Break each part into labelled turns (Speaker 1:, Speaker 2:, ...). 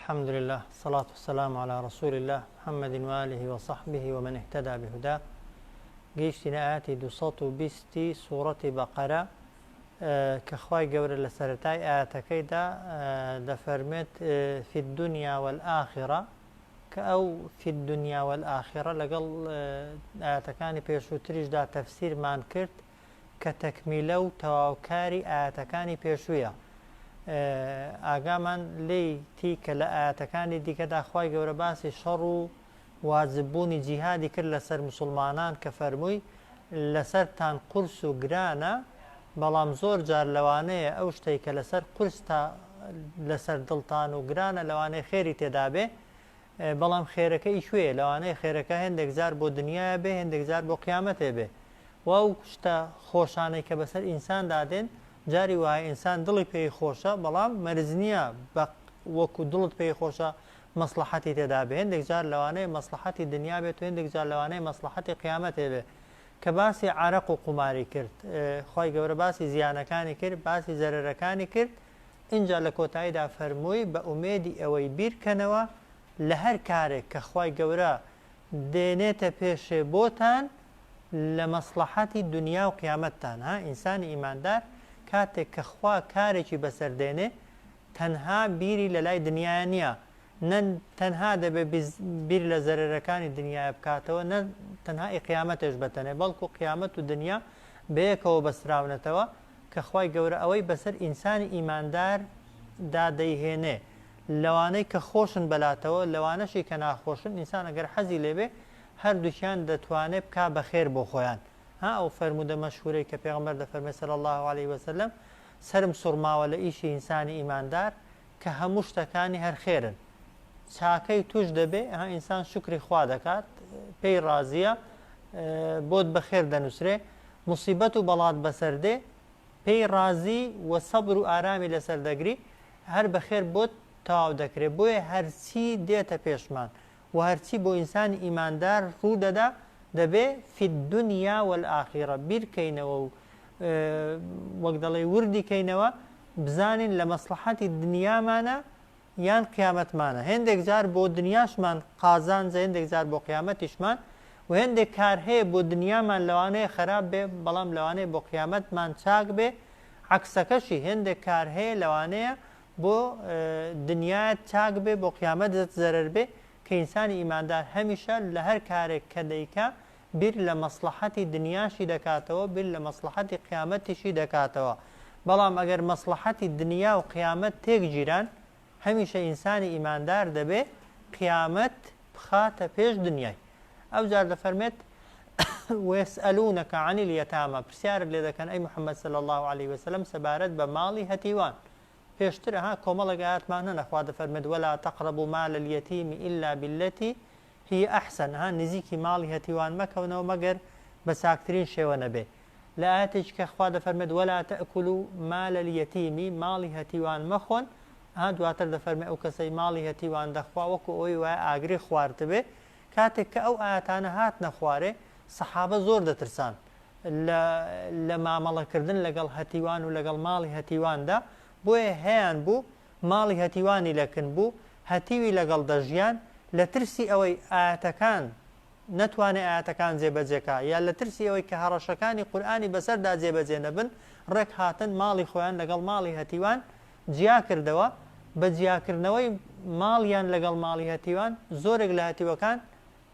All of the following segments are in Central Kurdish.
Speaker 1: الحمد لله الصلاة والسلام على رسول الله محمد وآله وصحبه ومن اهتدى بهداه. گەیشتینە ئاەتی 220 سوڕەتی بەقەرە کە خوای گەورە لە سەرەتای ئاەتەکەیدا دەفەرمێت فی الدنیا والآخرە، کە ئەو فی الدنیا والآخرە لەگەڵ ئاەتەکانی پێشووتریشدا تەفسیرمان کرد کە تەکمیلە و تەواوکاری ئایەتەکانی پێشوویە. ئاگامان لێی تی کە لە ئایەتەکانی دیکەدا خوای گەورە باسی شەڕ و واجب بوونی جیهادی کرد لەسەر موسڵمانان کە فەرمووی لەسەرتان قورس و گرانە بەڵام زۆر جار لەوانەیە ئەو شتەی کە لەسەر قورس تا لەسەر دڵتان و گرانە لەوانەیە خێری تێدابێ بەڵام خێرەکە ئی کوێیە؟ لەوانەیە خێرەکە هێندێک جار بۆ دنیایە بێ هێندێک جار بۆ قیامەتێ بێ و ئەو شتە خۆشانەی کە بەسەر ئینساندا دێن جاری وایە ئینسان دڵی پێی خۆشە بەڵام مەرج نییە بە وەکو دڵت پێی خۆشە مەسڵەحەتی تێدا بێ هێندێک جار لەوانەیە مەسڵەحەتی دنیا بێت و هێندێک جار لەوانەیە مەسڵەحەتی قیامەتێ بێ کە باسی عەرەق و قوماری کرد خوای گەورە باسی زیانەکانی کرد باسی زەرەرەکانی کرد ئینجا لە کۆتاییدا فەرمووی بە ئومێدی ئەوەی بیرکەنەوە لە هەر کارێک کە خوای گەورە دێنێتە پێشێ بۆتان لە مەسڵەحەتی دونیا و قیامەتتان ها ئینسانی ئیماندار کاتێک کە خوا کارێکی بەسەر دێنێ تەنها بیری لە لای دنیایە نیە نە تەنها دەبێ بیر لە زەرەرەکانی دنیایە بکاتەوە نە تەنها ئی قیامەتێش بەتەنێ بەڵکو قیامەت و دنیا بەیەکەوە بەستراونەتەوە کە خوای گەورە ئەوەی بەسەر ئینسانی ئیماندار دا دەیهێنێ لەوانەی کە خۆشن بەلاتەوە لەوانەشی کە ناخۆشن ئینسان ئەگەر حەزی لێبێ هەردووکیان دەتوانێ بکا بە خێر بۆ خۆیان ها ئەو فەرموودە مەشهورەی کە پێغەمبەر دەفەرمێ صلی اللە علیه وسلم سەرم سوڕماوە لە ئیشی ئینسانی ئیماندار کە هەموو شتەکانی هەر خێرن چاکەی توش دەبێ ها ئینسان شوکری خوا دەکات پێی ڕازیە بۆت بەخێر دەنووسرێ موسیبەت و بەڵات بەسەر دێ پێی ڕازی و سەبر و ئارامی لەسەر دەگری هەر بەخێر بۆت تەواو دەکرێ بۆیە هەرچی دێتە پێشمان و هەرچی بۆ ئینسانی ئیماندار ڕوو دەدا دەبێ فی الدنیا والآخرە بیرکەینەوە و وەک دەڵێی وردی کەینەوە بزانین لە مەسڵەحەتی دنیامانە یان قیامەتمانە هێندێک جار بۆ دنیاشمان قازانجە هێندێک جار بۆ قیامەتیشمان و هێندێک کار هەیە بۆ دنیامان لەوانەیە خراپ بێ بەڵام لەوانەیە بۆ قیامەتمان چاک بێ عەکسەکەشی هێندێک کار هەیە لەوانەیە بۆ دنیایت چاک بێ بۆ قیامەتت زەرەر بێ کە ئینسانی ئیماندار هەمیشە لە هەر کارێک کە دەیکا بیر لە مەسڵەحەتی دنیاشی دەکاتەوە بیر لە مەسڵەحەتی قیامەتیشی دەکاتەوە بەڵام ئەگەر مەسڵەحەتی دنیا و قیامەت تێک گیران هەمیشە ئینسانی ئیماندار دەبێ قیامەت بخاتە پێش دنیای ئەوجار دەفەرمێت ويسألونك عن اليتامى پرسیارت لێ دەکەن ئەی محمد صلی اللە علیه وسلم سەبارەت بە ماڵی هەتیوان پێشتر ها کۆمەڵێک ئایەتمان هەن خوا دەفەرمێت ولا تقربوا مال اليتيم إلا بالتي هی احسن ها نزیکی ماڵی هەتیوان مەکەونەوە مەگەر بە چاکترین شێوە نەبێ لە ئایەتێکی کە خوا دەفەرمێت ولا تأکلوا مال الیتیم ماڵی هەتیوان مەخۆن ها دواتر دەفەرمێ ئەو کەسەی ماڵی هەتیوان دەخوا وەکو ئەوەی وایە ئاگری خواردبێ کاتێک کە ئەو ئایەتانە هاتنە خوارێ سەحابە زۆر دەترسان لە لە مامەڵەکردن لەگەڵ هەتیوان و لەگەڵ ماڵی هەتیواندا بۆیە هەیان بوو ماڵی هەتیوانی لە کن بوو، هەتیوی لەگەڵ دەژیان، لە ترسی ئەوەی ئایەتەکان نەتوانێ ئایەتەکان جێبەجێ کا یا لە ترسی ئەوەی کە هەڕەشەکانی قورئانی بەسەردا جێبەجێ نەبن، ڕێک هاتن ماڵی خۆیان لەگەڵ ماڵی هەتیوان جیا کردەوە، بە جیاکردنەوەی ماڵیان لەگەڵ ماڵی هەتیوان زۆرێک لە هەتیوەکان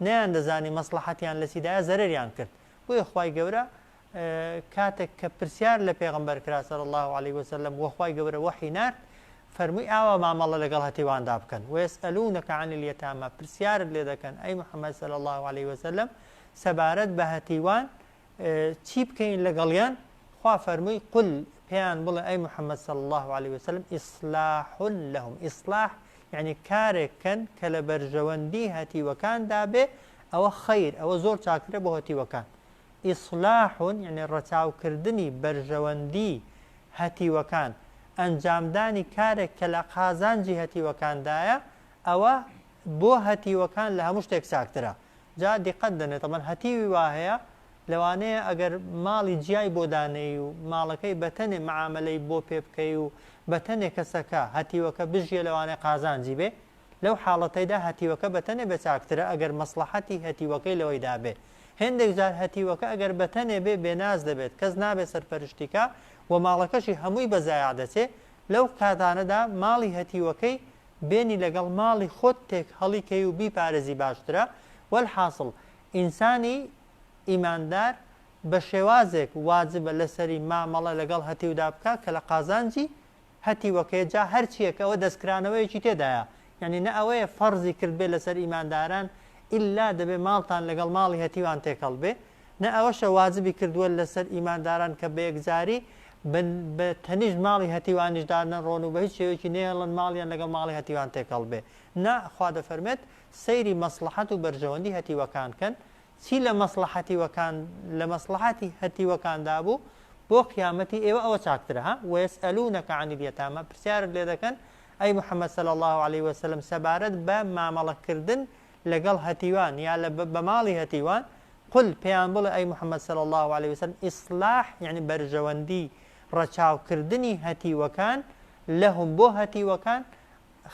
Speaker 1: نەیاندەزانی مەسڵەحەتیان لە چیدایە زەرەریان کرد، بۆیە خوای گەورە کاتێک کە پرسیار لە پێغەمبەر کرا صلی اللە علیه وسلم وە خوای گەورە وەحی نارد فەرمووی ئاوا مامەڵە لەگەڵ هەتیواندا بکەن ویسئلونک عن الیتاما پرسیارت لێ دەکەن ئەی محمد صلی اللە علیه وسلم سەبارەت بە هەتیوان چی بکەین لەگەڵیان خوا فەرمووی قل پێیان بڵێ ئەی محمد صلی اللە علیه وسلم اصلاح لهم اصلاح یعنی کارێک کەن کە لە بەرژەوەندی هەتیوەکاندا بێ ئەوە خەیر ئەوە زۆر چاکترە بۆ هەتیوەکان اصلاح یەعنی ڕەچاوکردنی بەرژەوەندی هەتیوەکان، ئەنجامدانی کارێک کە لە قازانجی هەتیوەکاندایە، ئەوە بۆ هەتیوەکان لە هەموو شتێک چاکترە. جا دیقەت دەنێ تەبەن هەتیوی وا هەیە لەوانەیە ئەگەر ماڵی جیای بۆ دانێی و ماڵەکەی بەتەنێ معامەلەی بۆ پێ بکەی و بەتەنێ کەسەکە، هەتیوەکە، بژیێ لەوانەیە قازانجی بێ. لەو حاڵەتەیدا هەتیوەکە بە تەنێ بێ چاکترە ئەگەر مەسڵەحەتی هەتیوەکەی لەوەیدا بێ. هێندێک جار هەتیوەکە ئەگەر بە تەنێ بێ بێناز دەبێت کەس نابێ سەرپەرشتی کا و ماڵەکەشی هەمووی بە زایع دەچێ، لەو کاتانەدا ماڵی هەتیوەکەی بێنی لەگەڵ ماڵی خۆت تێکهەڵی کەی و بیپارێزی باشترە، وەلحاسڵ ئینسانی ئیماندار بە شێوازێک واجبە لەسەری مامەڵە لەگەڵ هەتیودا بکا کە لە قازانجی هەتیوەکەیە جا هەرچیەک ئەوە دەستکرانەوەیەکی تێدایە یانی نە ئەوەیە فەرزی کردبێ لەسەر ئیمانداران ئیلا دەبێ ماڵتان لەگەڵ ماڵی هەتیوان تێکەڵ بێ نە ئەوەشە واجبی کردووە لەسەر ئیمانداران کە بەیەکجاری بە تەنیشت ماڵی هەتیوانیشدا نەڕۆن و بە هیچ شێوەیەکی نەیەڵن ماڵیان لەگەڵ ماڵی هەتیوان تێکەڵ بێ نا خوا دەفەرمێت سەیری مەسڵەحەت و بەرژەوەندی هەتیوەکان کەن چی لە مەسڵەحەتیوەکان لە مەسڵەحەتی هەتیوەکاندا بوو بۆ قیامەتی ئێوە ئەوە چاکترە ها ویسئلونک عن الیتامی پرسیارت لێ دەکەن ئەی محمد صلی اللە علیه وسلم سەبارەت بە مامەڵە کردن لەگەڵ هەتیوان یا لە بە ماڵی هەتیوان قل پێیان بڵێ ئەی محمد صلی اللە علیه وسلم ئیصلاح یعنی بەرژەوەندی ڕەچاوکردنی هەتیوەکان لهم بۆ هەتیوەکان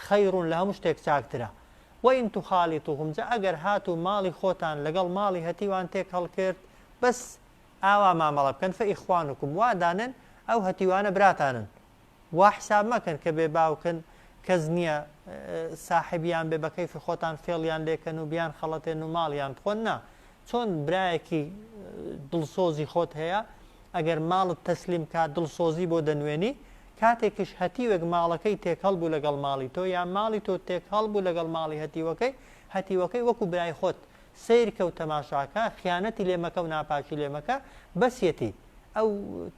Speaker 1: خیر لە هەموو شتێک چاکترە. وان تخالطوهم جا ئەگەر هاتوو ماڵی خۆتان لەگەڵ ماڵی هەتیوان تێکهەڵ کرد بەس ئاوا مامەڵە بکەن فاخوانکم وا دانێن ئەو هەتیوانە براتانن وا حساب مەکەن کە بێ باوکن کەس نییە ساحبیان بێ بە کەیفی خۆتان فێڵیان لێکەن و بیان خەڵەتێن و ماڵیان بخۆن نا چۆن برایەکی دڵسۆزی خۆت هەیە ئەگەر ماڵت تەسلیم کات دڵسۆزی بۆ دەنوێنی، کاتێکیش هەتیوێک ماڵەکەی تێکهەڵ بوو لەگەڵ ماڵی تۆ یان ماڵی تۆ تێکهەڵ بوو لەگەڵ ماڵی هەتیوەکەی، هەتیوەکەی وەکو برای خۆت سەیرکە و تەماشاکە، خیانەتی لێ مەکە و ناپاکی لێ مەکە، بەسیەتی. ئەو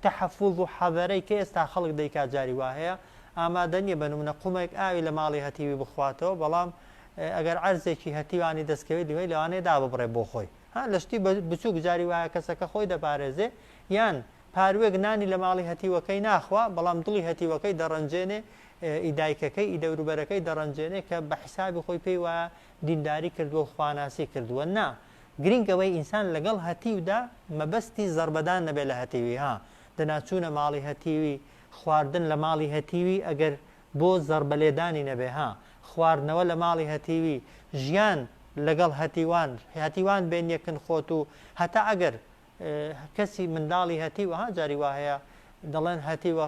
Speaker 1: تەحەفوز و حەزەرەی کە ئێستا خەڵک دەیکات جاری وا هەیە ئامادە نییە بە نمونە قومێک ئاوی لە ماڵی هەتیوی بخواتەوە، بەڵام ئەگەر عەرزێکی هەتیوانی دەستکەوێت لیوەی لەوانەیە داببڕێ بۆ خۆی. ها لە شتی بچوک جاری وایە کەسەکە خۆی دەپارێزێ یان پاروێک نانی لە ماڵی هەتیوەکەی ناخوا بەڵام دڵی هەتیوەکەی دەڕەنجێنێ ئی دایکەکەی ئی دەوروبەرەکەی دەڕەنجێنێ کە بە حیسابی خۆی پێی وایە دینداری کردووە و خواناسی کردووە نا گرینگ ئەوەی ئینسان لەگەڵ هەتیودا مەبەستی زەربەدان نەبێ لە هەتیوی ها دەنا چوونە ماڵی هەتیوی خواردن لە ماڵی هەتیوی ئەگەر بۆ زەڕبە لێدانی نەبێ ها، خواردنەوە لە ماڵی هەتیوی، ژیان لەگەڵ هەتیوان، هەتیوان بێنیە کن خۆت و هەتا ئەگەر کەسی منداڵی هەتیوە ها جاری وا هەیە دەڵێن هەتیوە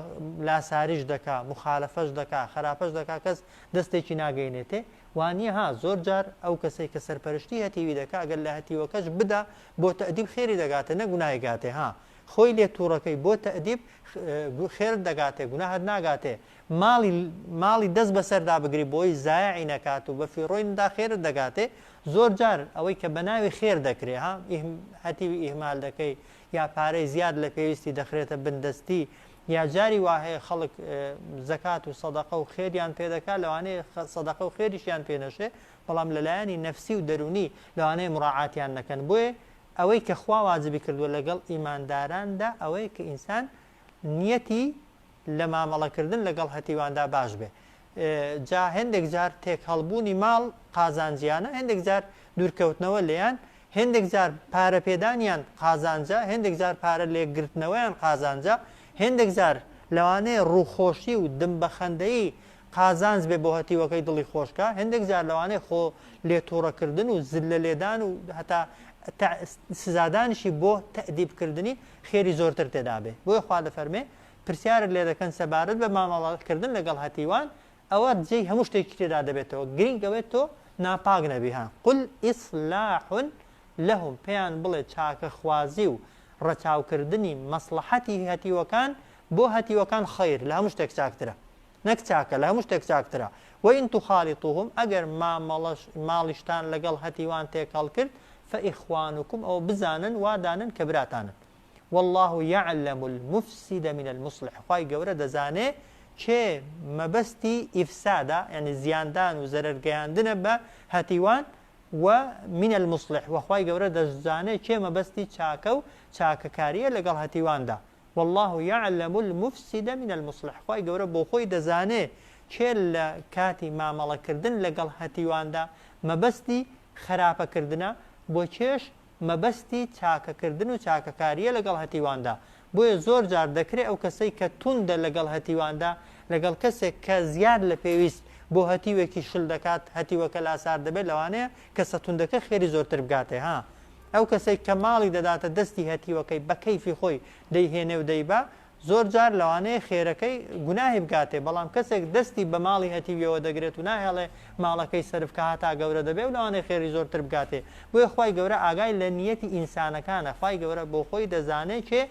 Speaker 1: لاساریش دەکا، موخالەفەش دەکا، خەراپەش دەکا کەس دەستێکی ناگەینێتێ، وانیە ها زۆر جار ئەو کەسەی کە سەرپەرشتی هەتیوی دەکا ئەگەر لە هەتیوەکەش بدا بۆ تەئدیب خێری دەگاتێ نەک گوناهی گاتێ ها. خۆی لێ توڕەکەی بۆ تەئدیب خێرت دەگاتێ گوناهت ناگاتێ ماڵی ماڵی دەست بەسەردا بگری بۆی زایعی نەکات و بە فیڕۆی ندا خێرت دەگاتێ زۆر جار ئەوەی کە بە ناوی خێر دەکرێ ها هەتیوی ئیهمال دەکەی یا پارەی زیاد لە پێویستی دەخرێتە بن دەستی یا جاری وا هەیە خەڵک زەکات و سەدەقە و خێریان پێ دەکات لەوانەیە سەدەقە و خێریشیان پێ نەشێ بەڵام لەلایەنی نەفسی و دەروونی لەوانەیە مراعاتیان نەکەن بۆیە ئەوەی کە خوا واجبی کردووە لەگەڵ ئیمانداراندا ئەوەیە کە ئینسان نیەتی لە مامەڵەکردن لەگەڵ هەتیواندا باش بێ جا هێندێک جار تێکهەڵبوونی ماڵ قازانجیانە هێندێک جار دوورکەوتنەوە لێیان هێندێک جار پارە پێدانیان قازانجە هێندێک جار پارە لێکگرتنەوەیان قازانجە هێندێک جار لەوانەیە ڕووخۆشی و دم بەخەندەیی قازانج بێ بۆ هەتیوەکەی دڵی خۆش کا، هێندێک جار لەوانەیە خۆ لێ توڕە کردن و زللە لێدان و هەتا سزادانیشی بۆ تەئدیب کردنی خێری زۆرتر تێدا بێ. بۆیە خوا دەفەرمێ، پرسیارت لێ دەکەن سەبارەت بە مامەڵە کردن لەگەڵ هەتیوان، ئەوە جێی هەموو شتێکی تێدا دەبێتەوە، گرینگ ئەوەیە تۆ ناپاک نەبی ها، قل اصلاح لهم، پێیان بڵێ چاکەخوازی و ڕەچاوکردنی مەسڵەحەتی هەتیوەکان بۆ هەتیوەکان خیر لە هەموو شتێک چاکترە. نەک چاکە لە هەموو شتێک چاکترە، وان تخالطوهم ئەگەر مامەڵەش ماڵیشتان لەگەڵ هەتیوان تێکەڵ کرد، فاخوانکم ئەوە بزانن وا دانن کە براتانن، واللە یعلم المفسد من المصلح خوای گەورە دەزانێ کێ مەبەستی ئیفسادە یانی زیاندان و زەرەر گەیاندنە بە هەتیوان و من المصلح وە خوای گەورە دەشزانێ کێ مەبەستی چاکە و چاکەکاریە لەگەڵ هەتیواندا. واللە یعلم المفسد من المصلح خوای گەورە بۆخۆی دەزانێ کێ لە کاتی مامەڵە کردن لەگەڵ هەتیواندا مەبەستی خەراپە کردنە بۆ کێش مەبەستی چاکە کردن و چاکەکاریە لەگەڵ هەتیواندا بۆیە زۆر جار دەکرێ ئەو کەسەی کە توندە لەگەڵ هەتیواندا لەگەڵ کەسێک کە زیاد لە پێویست بۆ هەتیوێکی شل دەکات هەتیوەکە لاسار دەبێت لەوانەیە کەسە توندەکە خێری زۆرتر بگاتێ ها ئەو کەسەی کە ماڵی دەداتە دەستی هەتیوەکەی بە کەیفی خۆی دەیهێنێ و دەیبا زۆر جار لەوانەیە خێرەکەی گوناهی بگاتێ بەڵام کەسێک دەستی بە ماڵی هەتیویەوە دەگرێت و ناهێڵێ ماڵەکەی سەرف کا هەتا گەورە دەبێ و لەوانەیە خێری زۆرتر بگاتێ بۆیە خوای گەورە ئاگای لە نیەتی ئینسانەکانە خوای گەورە بۆ خۆی دەزانێ کێ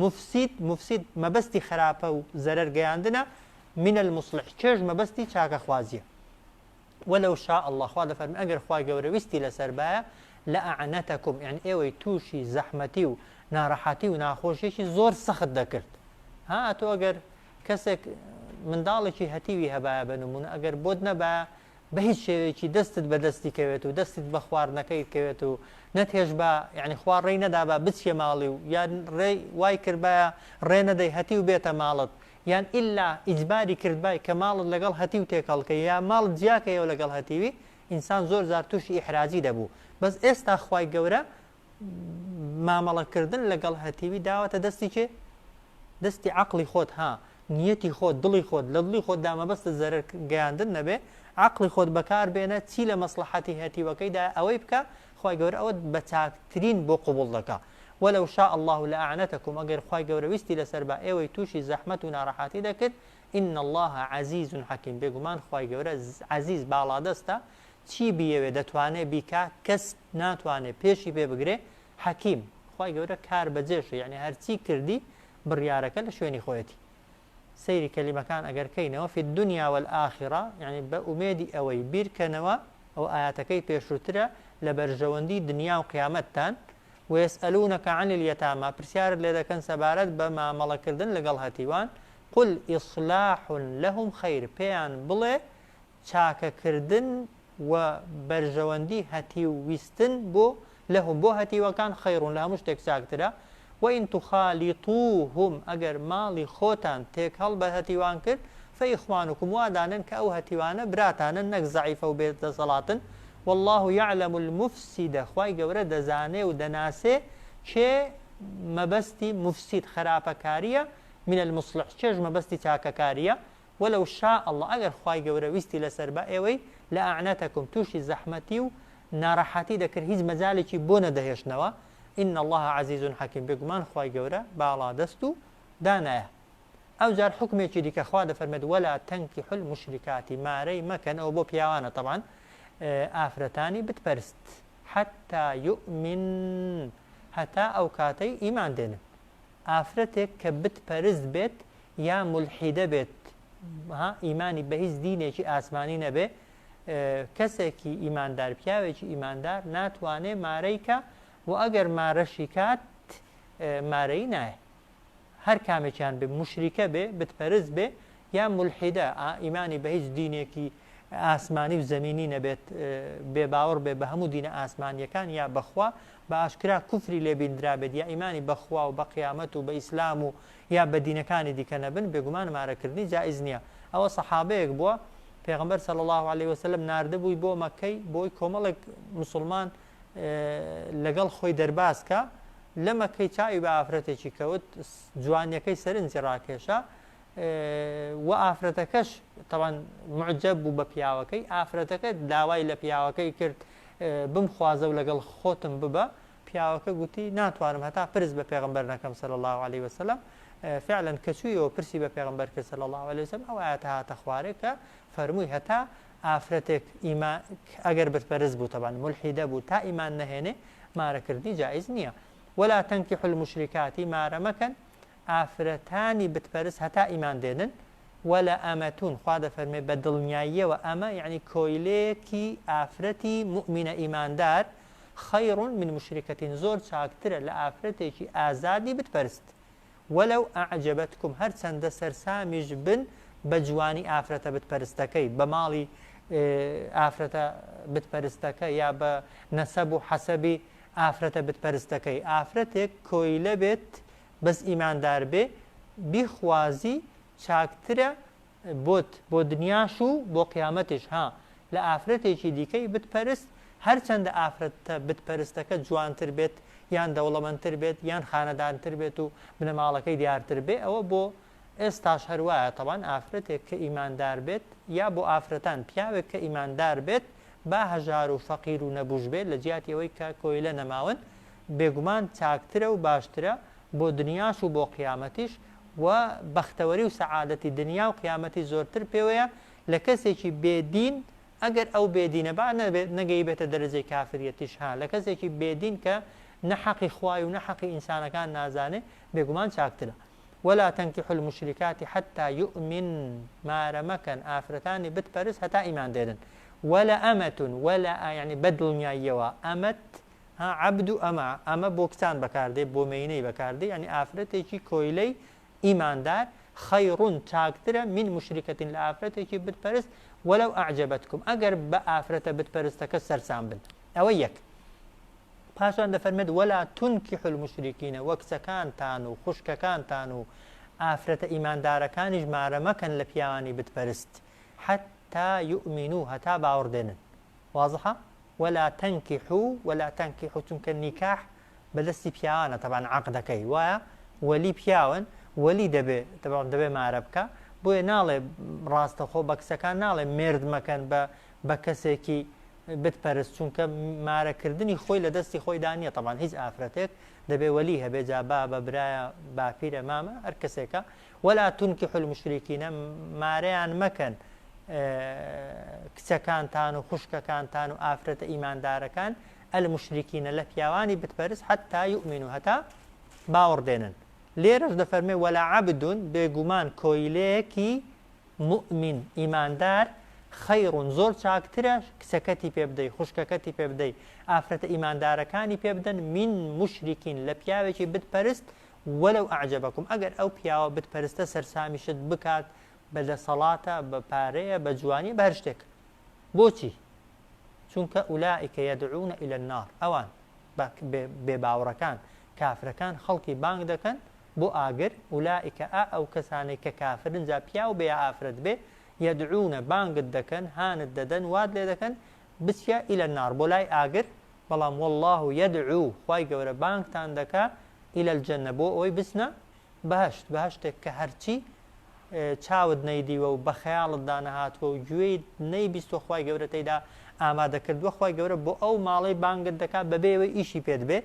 Speaker 1: مفسید مفسید مەبەستی خراپە و زەرەر گەیاندنە من المصلح کێش مەبەستی چاکەخوازیە ولو شاء اللە خوا دەفەرمێ ئەگەر خوای گەورە ویستی لەسەر بایە لأعنتکم یانی ئێوەی تووشی زەحمەتی و ناڕەحەتی و ناخۆشیەکی زۆر سەخت دەکرد ها ئەتۆ ئەگەر کەسێک منداڵێکی هەتیوی هەبایە بە نمونە ئەگەر بۆت نەبایە بە هیچ شێوەیەکی دەستت بە دەستی کەوێت و دەستت بە خواردنەکەی کەوێت و نەتهێشبا یعنی خوا ڕێی نەدابا بچیە ماڵی و یان ڕێی وای کردبایە ڕێ نەدەی هەتیو بێتە ماڵت یان ئیلا ئیجباری کردبای کە ماڵت لەگەڵ هەتیو تێکەڵ کەی یا ماڵت جیا کەیەوە لەگەڵ هەتیوی ئینسان زۆر جار توشی ئیحراجی دەبوو بەس ئێستا خوای گەورە مامەڵە کردن لەگەڵ هەتیوی داوەتە دەستی کێ دەستی عەقڵی خۆت ها نیەتی خۆت دڵی خۆت لە دڵی خۆتدا مەبەستت زەرەر گەیاندن نەبێ عەقڵی خۆت بەکار بێنە چی لە مەسڵەحەتی هەتیوەکەیدا ئەوەی بکە خوای گەورە ئەوەت بە چاکترین بۆ قبوڵ دەکا ولو شاء اللە لأعنتکم ئەگەر خوای گەورە ویستی لەسەر با ئێوەی توشی زەحمەت و ناڕەحاتی دەکرد ان اللە عزیز حکیم بێگومان خوای گەورە عزیز باڵادەستە چی بیەوێ دەتوانێ بیکا کەس ناتوانێ پێشی پێ بگرێ حکیم خوای گەورە کار بەجێشە یعنی هەرچی کردی بڕیارەکە لە شوێنی خۆیەتی سەیری کەلیمەکان ئەگەر کەینەوە فی الدنیا والآخرە یعنی بە ئومێدی ئەوەی بیرکەنەوە ئەو ئایەتەکەی پێشووترە لە بەرژەوەندی دنیا و قیامەتتان ویسئلونک عن الیتامی پرسیارت لێ دەکەن سەبارەت بە مامەڵە کردن لەگەڵ هەتیوان قل اصلاح لهم خیر پێیان بڵێ چاکە کردن و بەرژەوەندی هەتیو ویستن بۆ لهم بۆ هەتیوەکان خیر لە هەموو شتێک چاکترە وان تخالطوهم ئەگەر ماڵی خۆتان تێکهەڵ بە هەتیوان کرد فاخوانکم وا دانێن کە ئەو هەتیوانە براتانن نەک زەعیفە و بێ دەسەڵاتن واللە یعلم المفسد خوای گەورە دەزانێ و دەناسێ کێ مەبەستی مفسد خەراپەکاریە من المصلح کێش مەبەستی چاکەکاریە ولو شاء اللە ئەگەر خوای گەورە ویستی لەسەر با ئێوەی لأعنتکم توشی زەحمەتی و ناڕەحەتی دەکرد هیچ مەجالێکی بۆ نەدەهێشتنەوە ان اللە عزیز حکیم بێگومان خوای گەورە باڵادەست و دانایە. ئەوجار حوکمێکی دیکە خوا دەفەرمێت ولا تنکحوا المشرکات مارەی مەکەن ئەوە بۆ پیاوانە تەبعەن ئافرەتانی بت پەرست حتی یؤمن هەتا ئەو کاتەی ئیمان دێنن ئافرەتێک کە بت پەرست بێت یا مولحیدە بێت ها ئیمانی بە هیچ دینێکی ئاسمانی نەبێ کەسێکی ئیماندار پیاوێکی ئیماندار ناتوانێ مارەی کە و ئەگەر مارەشی کات مارەی نایە هەر کامێکیان بێ موشریکە بێ بت پەرست بێ یا مولحیدە ئیمانی بە هیچ دینێکی ئاسمانی و زەمینی نەبێت بێ باوەڕ بێ بە هەموو دینە ئاسمانیەکان یا بەخوا بە ئاشکرا کوفری لێ بیندرابێت یا ئیمانی بەخوا و بە قیامەت و بە ئیسلام و یا بە دینەکانی دیکە نەبن بێگومان مارەکردنی جائز نییە ئەوە سەحابەیەک بووە پێغەمبەر صلی الله علیه وسلم ناردبووی بۆ مەکەی بۆی کۆمەڵێک مسلمان لەگەڵ خۆی دەرباز کا، لە مەکەی چاوی بە ئافرەتێکی کەوت، جوانیەکەی سەرنجی ڕاکێشا و ئافرەتەکەش تەوان معجب بوو بە پیاوەکەی، ئافرەتەکە داوای لە پیاوەکەی کرد بمخوازە و لەگەڵ خۆتم ببە، پیاوەکە گوتی ناتوانم هەتا پرس بە پێغەمبەر نەکەم صلی اللە علیه وسلم، فعلا کە چوویەوە پرسی بە پێغەمبەر کرد صلی اللە علیه وسلم ئەو ئایەتە هاتە خوارێ کە فەرمووی هەتا ئافرەتێک ئیما ئەگەر بت پەرست بوو تەبعەن مولحیدە بوو تا ئیمان نەهێنێ مارە کردنی جائیز نییە ولا تنکحوا المشرکات مارە مەکەن ئافرەتانی بت پەرست هەتا ئیمان دێنن ولا ئەمەتون خوا دەفەرمێ بە دڵنیاییەوە ئەمە یعنی کۆیلەیەکی ئافرەتی موئمینە ئیماندار خیر من مشرکەتین زۆر چاکترە لە ئافرەتێکی ئازادی بت پەرست ولو اعجبتکم هەرچەندە سەرسامیش بن بە جوانی ئافرەتە بت پەرستەکەی، بە ماڵی ئافرەتە بت پەرستەکە یا بە نەسەب و حەسەبی ئافرەتە بت پەرستەکەی، ئافرەتێک کۆیلە بێت بەس ئیماندار بێ بیخوازی چاکترە بۆت بۆ دنیاش و بۆ قیامەتیش ها لە ئافرەتێکی دیکەی بت پەرست هەرچەندە ئافرەتە بت پەرستەکە جوانتر بێت یان دەوڵەمەندتر بێت یان خانەدانتر بێت و بنەماڵەکەی دیارتر بێ ئەوە بۆ. ئێستاش هەر وایە تەبعەن ئافرەتێک کە ئیماندار بێت یا بۆ ئافرەتان پیاوێک کە ئیماندار بێت با هەژار و فەقیر و نەبووش بێت لە جیاتی ئەوەی کە کۆیلە نەماون بێگومان چاکترە و باشترە بۆ دنیاش و بۆ قیامەتیش و بەختەوەری و سەعادەتی دنیا و قیامەتی زۆرتر پێوەیە لە کەسێکی بێ دین ئەگەر ئەو بێ دینە با نەبێت نەگەیبێتە دەرەجەی کافریەتیش ها لە کەسێکی بێ دین کە نە حەقی خوای و نە حەقی ئینسانەکان نازانێ بێگومان چاکترە. ولا تنکحوا المشرکات حتی یومن مارە مەکەن ئافرەتانی بت پەرست هەتا ئیمان دێنن ولەئەمە ولە یانی بە دڵنیاییەوە ئەمەت ها عەبد و ئەمە ئەمە بۆ کچان بەکاردێ بۆ مێینەی بەکاردێ یانی ئافرەتێکی کۆیلەی ئیماندار خیر چاکترە من مشرکە لە ئافرەتێکی بت پەرست ولو اعجبتکم ئەگەر بە ئافرەتە بت پەرستەکە سەرسام بن ئەوە یەک. پاشان دەفەرمێت، ولا تنکحوا المشرکین، وە کچەکانتان و خوشکەکانتان و ئافرەتە ئیماندارەکانیش مارە مەکەن لە پیاوانی بت پەرست، حتی یومنو، هەتا باوەڕ دێنن. وازحە؟ ولا تنکحوا، ولا تنکحوا، چونکە نیکاح بە دەستی پیاوانە تەبعەن عەقدەکەی، وایە؟ وەلی پیاون، وەلی دەبێ تەبعەن دەبێ مارە بکا، بۆیە ناڵێ ڕاستەخۆ بە کچەکان ناڵێ مێرد مەکەن بە بە کەسێکی بت پەرست چونکە مارە کردنی خۆی لە دەستی خۆیدا نیە تەبعەن هیچ ئافرەتێک دەبێ وەلی هەبێ جا بابە برایە باپیرە مامە هەر کەسێکە ولا تنکحوا المشرکین مارەیان مەکەن کچەکانتان و خوشکەکانتان و ئافرەتە ئیماندارەکان المشرکین لە پیاوانی بتپەرست حتا یؤمنوا هەتا باوەڕ دێنن لێرەش دەفەرمێ ولا عبد بێگومان کۆیلەیەکی موئمین، ئیماندار، خیر زۆر چاکترە کچەکەتی پێ بدەی، خوشکەکەتی پێ بدەی، ئافرەتە ئیماندارەکانی پێ بدەن، من مشرک لە پیاوێکی بت پەرست، ولو اعجبکم ئەگەر ئەو پیاوە بت پەرستە سەرسامیشت بکات بە دەسەڵاتە، بە پارەیە، بە جوانیە، بە هەر شتێک. بۆچی؟ چونکە اولئک یدعون الی النار ئەوان، بێ باوڕەکان، کافرەکان خەڵکی بانگ دەکەن بۆ ئاگر، اولئک ئا ئەو کەسانەی کە کافرن جا پیاو بێ یا ئافرەت بێ، یدعون بانگت دەکەن، هانت دەدەن، وات لێ دەکەن بچیە الی النار بۆ لای ئاگر، بەڵام واللە یدعو خوای گەورە بانگتان دەکا الی الجنە بۆ ئەوەی بچنە بەهەشت، بەهەشتێک کە هەرچی چاوت نەیدیوە و بە خەیاڵتدا نەهاتووە و گوێیت نەیبیستوە خوای گەورە تێیدا ئامادە کردووە، خوای گەورە بۆ ئەو ماڵەی بانگت دەکا بەبێ ئەوەی ئیشی پێت بێ،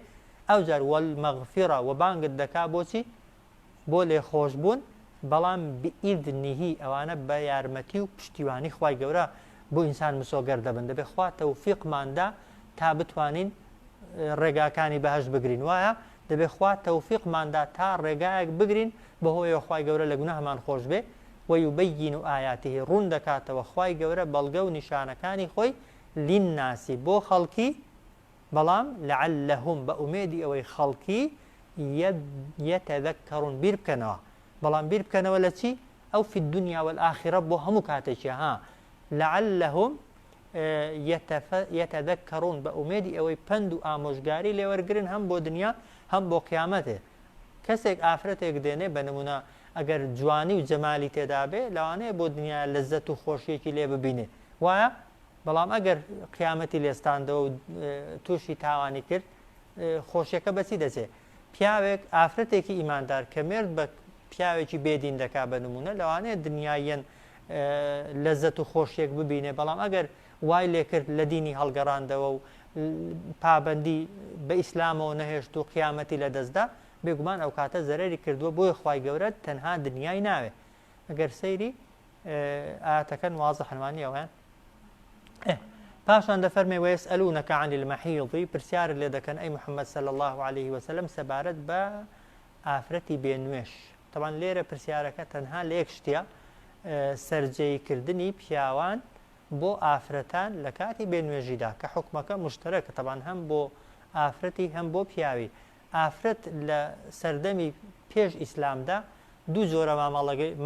Speaker 1: ئەوجار والمغفرە وە بانگت دەکا بۆچی؟ بۆ لێخۆشبوون، بەڵام بئیذنه ئەوانە بە یارمەتی و پشتیوانی خوای گەورە بۆ ئینسان مسۆگەر دەبن، دەبێ خوا تەوفیقمان دا تا بتوانین ڕێگاکانی بەهەشت بگرین، وایە؟ دەبێ خوا تەوفیقمان دا تا ڕێگایەک بگرین بەهۆیەوە خوای گەورە لە گوناهمان خۆش بێ، ویبین آیاته ڕوون دەکاتەوە خوای گەورە بەڵگە و نیشانەکانی خۆی للناس بۆ خەڵکی بەڵام لعلهم بە ئومێدی ئەوەی خەڵکی یتذکرون بیر بکەنەوە بەڵام بیر بکەنەوە لە چی؟ ئەو فی الدنیا والآخرە بۆ هەموو کاتێکیە ها لعلهم یتذکرون بە ئومێدی ئەوەی پەند و ئامۆژگاری لێوەرگرن هەم بۆ دنیا هەم بۆ قیامەتێ کەسێک ئافرەتێک دێنێ بە نمونە ئەگەر جوانی و جەمالی تێدابێ لەوانەیە بۆ دنیا لەزەت و خۆشیەکی لێ ببینێ وایە بەڵام ئەگەر قیامەتی لێستاندەوە و تووشی تاوانی کرد خۆشیەکە بەچی دەچێ؟ پیاوێک ئافرەتێکی ئیماندار کە مێرد بە پیاوێکی بێدین دەکا بە نمونە لەوانەیە دنیاییەن لەزەت و خۆشیەک ببینێ بەڵام ئەگەر وای لێکرد لە دینی هەڵگەڕاندەوە و پابندی بە ئیسلامەوە نەهێشت و قیامەتی لە دەستدا بێگومان ئەو کاتە زەرەری کردووە بۆیە خوای گەورە تەنها دنیای ناوێ ئەگەر سەیری ئاەتەکەن وازحن وانیە وایان پاشان دەفەرمێ ويسألونك عن المحيض پرسیارت لێ دەکەن ئەی محمد صلی الله عليه وسلم سەبارەت بە ئافرەتی بێنوێش طبعا لێرە پرسیارەکە تەنها لە یەک شتە سەرجێیکردنی پیاوان بۆ ئافرەتان لە کاتی بێنوێژیدا کە حکومەکە مشتەرەکە طبعا هەم بۆ ئافرەتی هەم بۆ پیاوی ئافرەت لە سەردەمی پێش ئیسلامدا دوو جۆرە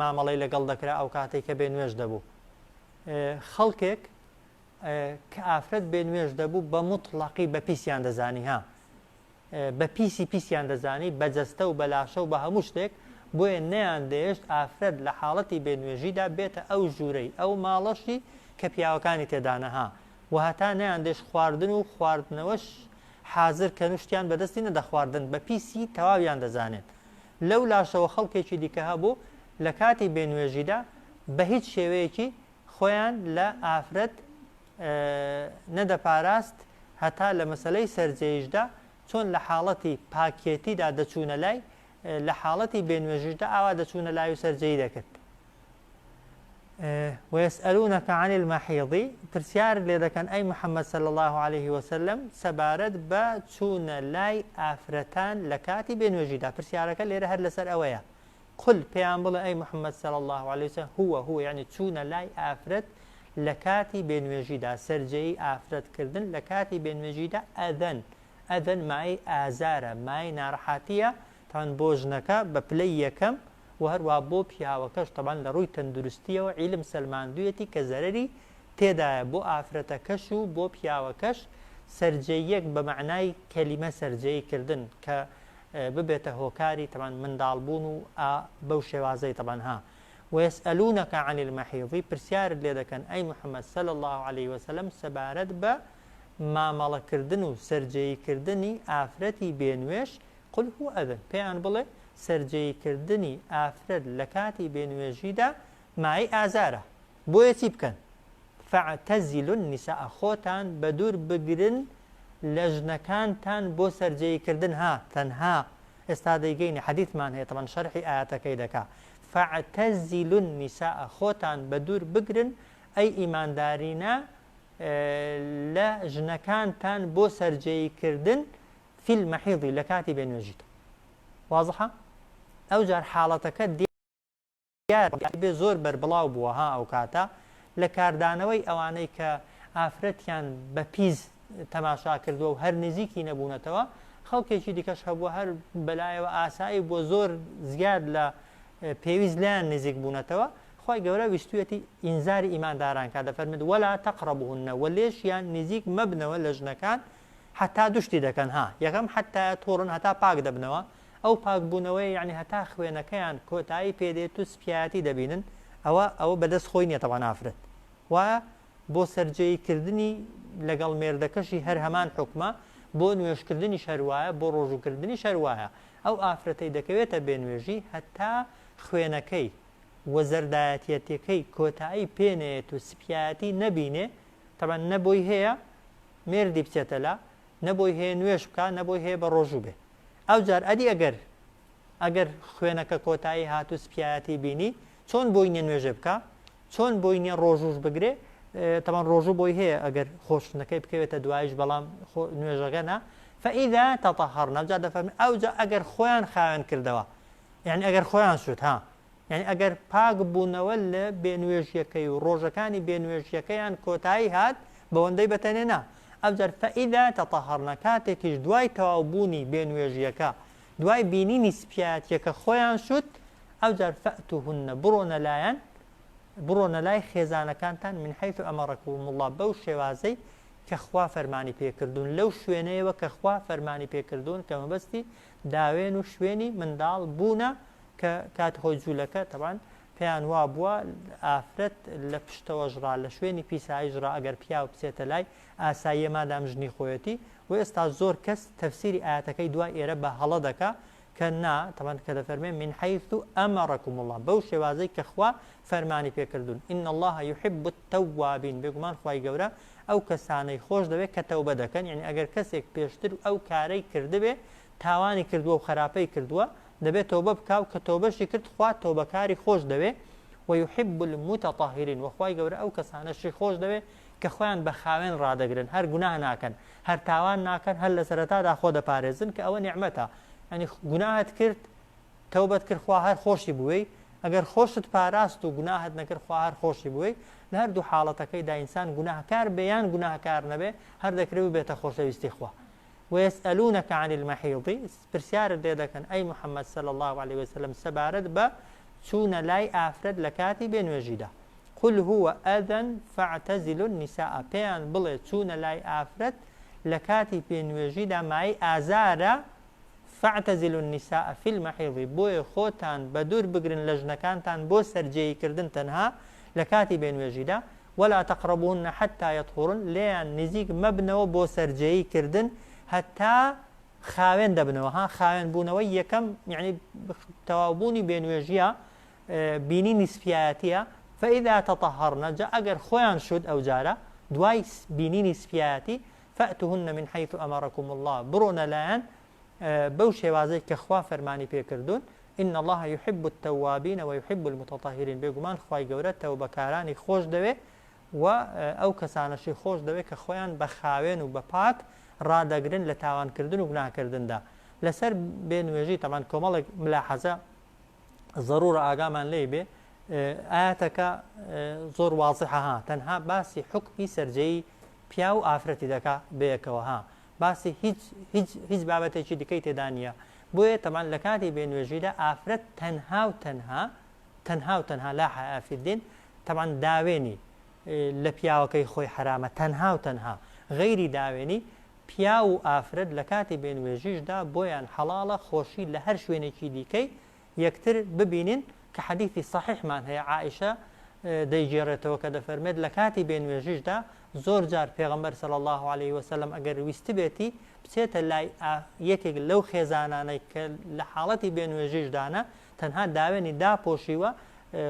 Speaker 1: مامەڵەی لەگەڵ دەکرا ئەو کاتەی کە بێ نوێژ دەبوو خەڵکێک کە ئافرەت بێ نوێژ دەبوو بە موتڵەقی بە پیسیان دەزانی ها بە پیسی پیسیان دەزانی بە جەستە و بە لاشە و بە هەموو شتێک بۆیە نەیان دەیەشت ئافرەت لە حاڵەتی بێ نوێژیدا بێتە ئەو ژوورەی ئەو ماڵەشی کە پیاوەکانی تێدانە ها و هەتا نەیان دێشت خواردن و خواردنەوەش حازر کەن و شتیان بەدەستی نەدەخواردن بە پیسی تەواویان دەزانێت لەو لاشەوە خەڵکێکی دیکە هەبوو. لە کاتی بێنوێژیدا بە هیچ شێوەیەکی خۆیان لە ئافرەت نەدەپاراست هەتا لە مەسەلەی سەرجێیشدا چۆن لە حاڵەتی پاکێتیدا دەچوونە لای لە حاڵەتی بێنوێژیشدا ئاوا دەچوونە لای و سەرجێی دەکرد. ويسألونك عن المحيض پرسیارت لێ دەکەن ئەی محمد صلی اللە علیه وسلم سەبارەت بە چوونە لای ئافرەتان لە کاتی بێنوێژیدا پرسیارەکە لێرە هەر لەسەر ئەوەیە قل پێیان بڵێ ئەی محمد صلی اللە علیه وسلم هو هو یعنی چوونە لای ئافرەت لە کاتی بێنوێژیدا سەرجێیی ئافرەت کردن لە کاتی بێنوێژیدا ئەذەن ئەذەن مایەی ئازارە مایەی ناڕەحاتیە تان بۆ ژنەکە بە پلەی یەکەم وە هەروەها بۆ پیاوەکەش تەبعەن لە ڕووی تەندروستیەوە عیلم سەلماندویەتی کە زەرەری تێدایە بۆ ئافرەتەکەش و بۆ پیاوەکەش سەرجێیەک بە مەعنای کەلیمە سەرجێی کردن کە ببێتە هۆکاری تەبعەن منداڵ بوون و ئا بەو شێوازەی تەبعەن ها ويسألونك عن المحيض پرسیارت لێ دەکەن ئەی محمد صلی اللە علیه وسلم سەبارەت بە مامەڵە کردن و سەرجێی کردنی ئافرەتی بێ نوێژ قل هو اذی، پێیان بڵێ سەرجێیی کردنی ئافرەت لە کاتی بێ نوێژیدا مایەی ئازارە، بۆیە چی بکەن؟ فاعتزلوا النساء، خۆتان بەدوور بگرن لە ژنەکانتان بۆ سەرجێیی کردن، ها تەنها ئێستا دەیگەینە حەدیثمان هەیە تەبعەن شەرحی ئایەتەکەی دەکا، فاعتزلوا النساء، خۆتان بەدوور بگرن ئەی ئیماندارینە لە ژنەکانتان بۆ سەرجێیی کردن، فی المحیض لە کاتی بێ نوێژیدا وازحە ئەوجار حاڵەتەکە دیار بێ زۆر بەربڵاو بووە ها ئەو کاتە لە کاردانەوەی ئەوانەی کە ئافرەتیان بە پیس تەماشا کردووە و هەر نزیکی نەبوونەتەوە خەڵکێکی دیکەش هەبووە هەر بەلایەوە ئاسایی بووە زۆر زیاد لە پێویست لایان نزیک بوونەتەوە خوای گەورە ویستویەتی ئینزاری ئیمانداران کا دەفەرمێت ولا تقربوهن وە لێشیان نزیک مەبنەوە لە ژنەکان هەتا دوو شتی دەکەن ها یەکەم حەتا یەتهوڕن هەتا پاک دەبنەوە ئەو پاک بوونەوەیە یەعنی هەتا خوێنەکەیان کۆتایی پێ دێت و سپیایەتی دەبینن ئەوە ئەوە بەدەست خۆی نیە تەبعەن ئافرەت وایە بۆ سەرجێیی کردنی لەگەڵ مێردەکەشی هەر هەمان حوکمە بۆ نوێژ کردنیش هەر وایە بۆ ڕۆژوو کردنیش هەر وایە ئەو ئافرەتەی دەکەوێتە بێ نوێژی هەتا خوێنەکەی و زەردایەتیەتیەکەی کۆتایی پێ نەیەت و سپیایەتی نەبینێ تەبعەن نە بۆی هەیە مێردی بچێتە لا نە بۆی هەیە نوێژ بکا نە بۆی هەیە بە ڕۆژوو بێ ئەوجار ئەدی ئەگەر ئەگەر خوێنەکە کۆتایی هات و سپیایەتی بینی چۆن بۆی نیە نوێژێ بکا چۆن بۆی نیە ڕۆژوش بگرێ تەمان ڕۆژوو بۆی هەیە ئەگەر خۆشتنەکەی بکەوێتە دوایش بەڵام نوێژەکە نا فإذا تطهرن ئەوجا دەفەرمێ ئەوجا ئەگەر خۆیان خاوێن کردەوە یعنی ئەگەر خۆیان شوت ها یانی ئەگەر پاک بوونەوە لە بێ نوێژیەکەی و ڕۆژەکانی بێ نوێژیەکەیان کۆتایی هات بەوەندەی بەتەنێ نا ئەوجار فإذا تطهرن کاتێکیش دوای تەواو بوونی بێ نوێژیەکە دوای بینینی سپیایەتیەکە خۆیان شوت ئەوجار فأتوهن بڕۆنە لایان بڕۆنە لای خێزانەکانتان من حيث أمركم الله بەو شێوازەی کە خوا فەرمانی پێکردوون لەو شوێنەیەوە کە خوا فەرمانی پێکردوون کە مەبەستی داوێن و شوێنی منداڵ بوونە کە کاتی خۆی جولەکە تەبعەن پێیان وابووە ئافرەت لە پشتەوەش ڕا لە شوێنی پیساییش ڕا ئەگەر پیاو بچێتە لای ئاساییە مادام ژنی خۆیەتی و ئێستا زۆر کەس تەفسیری ئایەتەکەی دوای ئێرە بە هەڵە دەکا کە نا تەبعەن کە دەفەرمێ من حیث امرکم اللە بەو شێوازەی کە خوا فەرمانی پێکردوون ان اللە یحب التوابین بێگومان خوای گەورە ئەو کەسانەی خۆش دەوێت کە تەوبە دەکەن یعنی ئەگەر کەسێک پێشتر ئەو کارەی کردبێ تاوانی کردووە و خراپەی کردووە دەبێت تۆبە بکا و کە تۆبەشی کرد خوا تۆبەکاری خۆش دەوێ، ویحب المتطهرین، وە خوای گەورە ئەو کەسانەشی خۆش دەوێ کە خۆیان بە خاوێن ڕادەگرن هەر گوناه ناکەن هەر تاوان ناکەن هەر لە سەرەتادا خۆ دەپارێزن کە ئەوە نیعمەتە یانی گوناهت کرد تەوبەت کرد خوا هەر خۆشی بوێی ئەگەر خۆشت پاراست و گوناهت نەکرد خوا هەر خۆشی بوێی لە هەردوو حاڵەتەکەیدا ئینسان گوناهکار بێ یان گوناهکار نەبێ هەر دەکرێ ببێتە خۆشەویستی خوا ویسئلونک عن المحیض، پرسیارت لێ دەکەن ئەی محمد صلی اللە علیە وسلم سەبارەت بە چوونە لای ئافرەت لە کاتی بێ نوێژیدا، قل هو اذی فاعتزلوا النساء، پێیان بڵێ چوونە لای ئافرەت لە کاتی بێ نوێژیدا مایەی ئازارە، فاعتزلوا النساء فی المحیض، بۆیە خۆتان بەدوور بگرن لە ژنەکانتان بۆ سەرجێیی کردن تەنها لە کاتی بێ نوێژیدا، ولا تقربوهن حتی یطهرن، لێیان نزیک مەبنەوە بۆ سەرجێیی کردن هەتا خاوێن دەبنەوە، ها خاوێن بوونەوەی یەکەم یەعنی تەواو بوونی بێنوێژیە. بینینی سپیایەتیە، فاذا تطهرن جا ئەگەر خۆیان شت ئەوجارە دوای بینینی سپیایەتی، فاتوهن من حیث امرکم اللە بڕۆنە لایان بەو شێوازەی کە خوا فەرمانی پێ کردوون، ان اللە یحب التوابین ویحب المتطهرین بێگومان خوای گەورە تەوبەکارانی خۆش دەوێ و ئەو کەسانەشی خۆش دەوێ کە خۆیان بە خاوێن و بە پاک ڕادەگرن لە تاوانکردن و گوناهکردندا. لەسەر بێ نوێژی تەبعەن کۆمەڵێک ملاحەزە زەرورە ئاگامان لێی بێ ئاەتەکە زۆر وازحە ها تەنها باسی حکمی سەرجەیی پیاو و ئافرەتی دەکا بەیەکەوە ها باسی هیچ هیچ هیچ بابەتێکی دیکەی تێدا نییە بۆیە تەمان لە کاتی بێنوێژیدا ئافرەت تەنها و تەنها تەنها و تەنها لا حیا فی الدین تەبعەن داوێنی لە پیاوەکەی خۆی حەرامە تەنها و تەنها غەیری داوێنی پیاو و ئافرەت لە کاتی بێنوێژیشدا بۆیان حەڵاڵە خۆشی لە هەر شوێنێکی دیکەی یەکتر ببینن کە حەدیثی صحیحمان هەیە عائشە دەیگێڕێتەوە کە دەفەرمێت لە کاتی بێنوێژیشدا زۆر جار پێغەمبەر صلی اللە علیه وسلم ئەگەر ویستبێتی بچێتە لای یەکێک لەو خێزانانەی کە لە حاڵەتی بێنوێژیشدانە تەنها داوێنی داپۆشیوە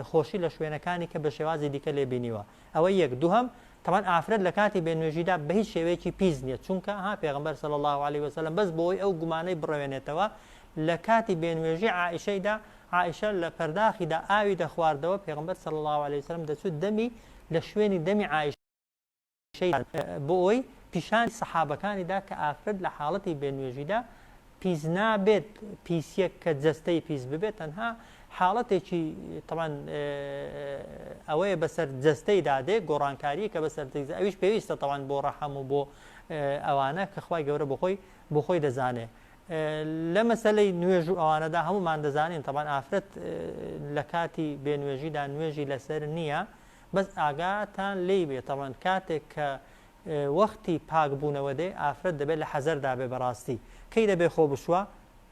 Speaker 1: خۆشی لە شوێنەکانی کە بە شێوازی دیکە لێ بینیوە ئەوە یەک دووهەم تەبعەن ئافرەت لە کاتی بێ نوێژیدا بە هیچ شێوەیەکی پیس نیە چونکە ها پێغەمبەر صلی اللە علیه وسلم بەس بۆی ئەو گومانەی بڕەوێنێتەوە لە کاتی بێ نوێژی عائیشەیدا عائیشە لە پەرداخیدا ئاوی دەخواردەوە پێغەمبەر صلی اللە علیه وسلم دەچوو دەمی لە شوێنی دەمی عائیشە بۆ ئەوەی پیشانی سەحابەکانی دا کە ئافرەت لە حاڵەتی بێ نوێژیدا پیس نابێت پیسیەک کە جەستەی پیس ببێت تەنها حاڵەتێکی تەبعەن ئەوەیە بەسەر جەستەی دادێ گۆڕانکاریە کە بەسەر ئەویش پێویستە تەوان بۆ ڕەحەم و بۆ ئەوانە کە خوای گەورە بۆ خۆی بۆ خۆی دەزانێ لە مەسەلەی نوێژ و ئەوانەدا هەمومان دەزانین تەبعەن ئافرەت لە کاتی بێنوێژیدا نوێژی لەسەر نییە بەس ئاگاتان لێی بێ تەبعەن کاتێک کە وەختی پاک بوونەوە دێ ئافرەت دەبێ لە حەزەردا بێ بەڕاستی کەی دەبێ خۆ بشوا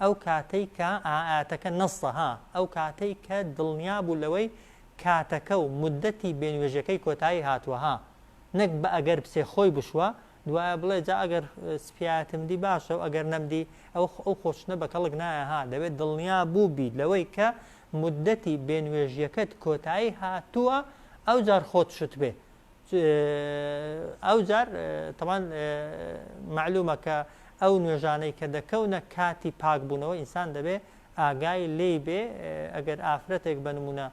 Speaker 1: ئەو کاتەی کە ئایەتەکە نەصە ها ئەو کاتەی کە دڵنیا بوو لەوەی کاتەکە و مودەتی بێنوێژەکەی کۆتایی هاتووە ها نەک بە ئەگەر بچێ خۆی بشوا دوایە بڵێ جا ئەگەر سپیایەتم دی باشە و ئەگەر نەمدی ئەو ئەو خۆشتنە بە کەڵک نایە ها دەبێت دڵنیا بووبی لەوەی کە مودەتی بێنوێژیەکەت کۆتایی هاتووە ئەوجار خۆت شت بێ ئەوجار تەبعەن مەعلومە کە ئەو نوێژانەی کە دەکەونە کاتی پاک بوونەوە ئینسان دەبێ ئاگای لێی بێ ئەگەر ئافرەتێک بە نمونە